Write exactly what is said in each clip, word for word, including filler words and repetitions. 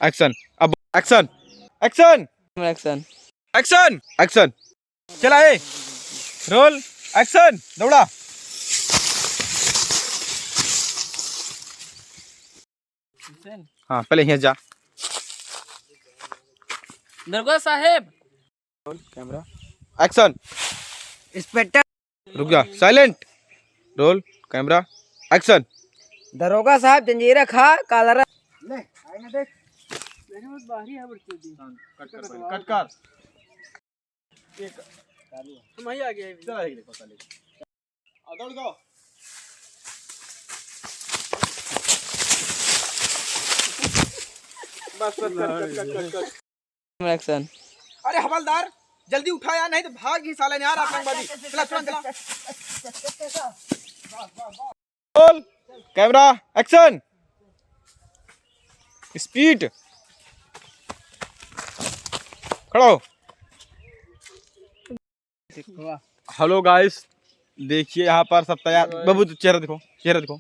Action। अब action। Action। Action। Action। Action। चला ए। Roll। Action। दौड़ा। हाँ, पहले यहाँ जा। दरोगा साहेब। Roll, camera, action। Inspector। रुक जा, silent। Roll, camera, action। दरोगा साहब, जंजीरा खा, कालरा। ले, आईना देख। मेरे बहुत बाहरी है, बड़ी चोटी। cut कर, पहले cut कर। एक। हम ही आ गए। चला, एक देखो, चल, एक। आ, दौड़ जाओ। बस, बस, cut, cut, cut, cut, cut। Action। अरे हवलदार, जल्दी उठा यार, नहीं तो भाग ही साले यार आतंकवादी। चला, चला, चला। Roll, camera, action। Speed। खड़ा हो। Hello guys, देखिए यहाँ पर सब तैयार। बाबू, तू चेहरा दिखो, चेहरा दिखो।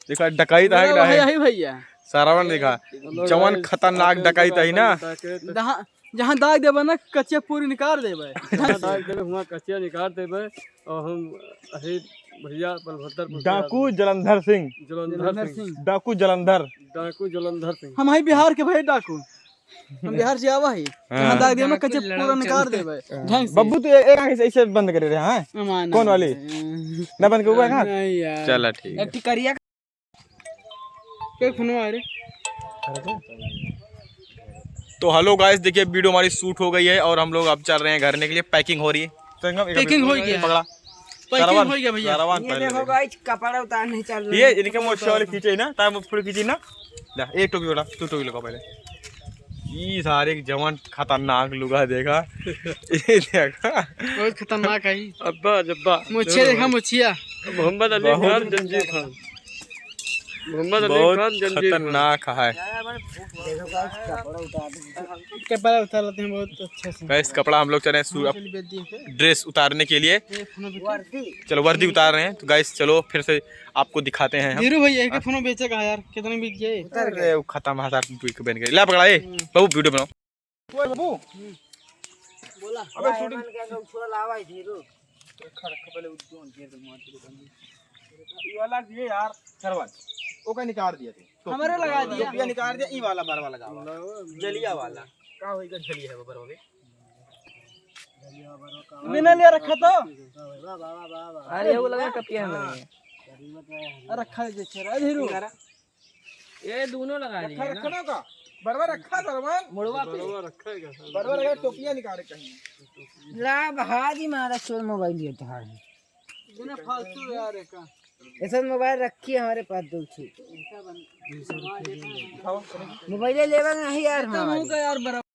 देखा, डकैत है कि नहीं? यही भैया। सारावन देखा, जवन खतरनाक डकैत है ना। जहाँ, जहाँ दाग देबे ना, कच्चे पूरी निकाल देबे। जहाँ दाग देबे, हुआँ कच्चे निकाल देबे। और हम अही भैया बलभद्रपुर से डाकू आदमी। जलंधर सिंह। जलंधर जलंधर सिंह। सिंह। डाकू जलंधर। डाकू जलंधर सिंह। हम ही बिहार के भैया डाकू। हम बिहार से आवा ही। हाँ। जहाँ दाग देबे ना, कच्चे पूरा निकाल देबे। ढंग से। बब्बू, तू एक, एक आँख ऐसे, ऐसे बंद करे रहे, हाँ? अमान कौन वाली? ना बंद के हुआ है, हाँ? नहीं यार। चला ठीक है। एक टिकरिया के फोन आ रे। तो hello guys, देखिए video हमारी shoot हो गई है और हम लोग अब चल रहे हैं घर के लिए। Packing हो रही है। तो इनका एक packing हो गया। पकड़ा। Packing हो गया भैया। सारावन ये पहले देखो देखो। Guys, कपड़ा उतारने चल रहे ये हैं। इनके मोछे वाले खींचे ना, ताकि वो थोड़ी खींची ना। ला, एक टोपी उड़ा, तू टोपी लगा पहले। ई सारे जवान खतरनाक लुगा देखा। ये देखा। बहुत खतरनाक है। अब्बा जब्बा। मोछे देखा, मोछिया। मोहम्मद अली बहुत खान, जंजीर खान। मोहम्मद अली बहुत खान, जंजीर खान। खतरनाक है। कपड़ा उतार लेते हैं बहुत अच्छे से। Guys, कपड़ा हम लोग चले सु-, चलिए बेच दिए थे। Dress उतारने के लिए। ये फोन बेच दिए। चलो, वर्दी उतार रहे हैं। तो guys, चलो फिर से आपको दिखाते हैं हम। धीरू भाई, एक फोन बेचे का यार, कितने बिक गए? अरे, वो खत्म है सार, तू एक पहन के। ला पकड़ा, ए, हम्म। बाबू, video बनाओ। ओए बाबू। बोला। अबे, shooting। के लोग छोड़ लावा है, धीरू। रखा, रखा, पहले वो दो अंधेर दे मार के बंद। ये वाला दिए यार, सरवन। ओका निकाल दिया तू। हमारे लगा दिया। ये निकाल दिया, ई वाला बरवा लगा हुआ। जलिया वाला। का होई का जलिया है बरवा में? बिना ले रखा तो। अरे, वो लगा कपिया में। रखा है जे चेहरा, धीरू। ये दोनों लगा दिए रखा, ना। रखा ना का? बरवा रखा, सरवन। मुड़वा पे। बरवा रखा है क्या, सर? बरवा रखा, टोपिया निकाल कहीं। ला, बहा दी मारा चोर मोबाइल ये तो है। बिना फालतू यार, एका। ऐसा मोबाइल रखी है हमारे पास दो ठो। मोबाइल लेवा नहीं यार, हमारे। यार, बराबर।